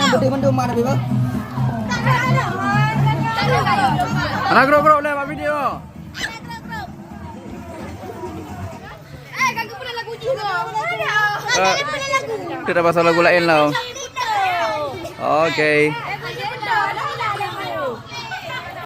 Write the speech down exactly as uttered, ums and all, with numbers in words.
Betul mandum mak Nabi, bah? Hana grob-grob lé bak video. Eh, kita pasang lagu laén lah. Oke.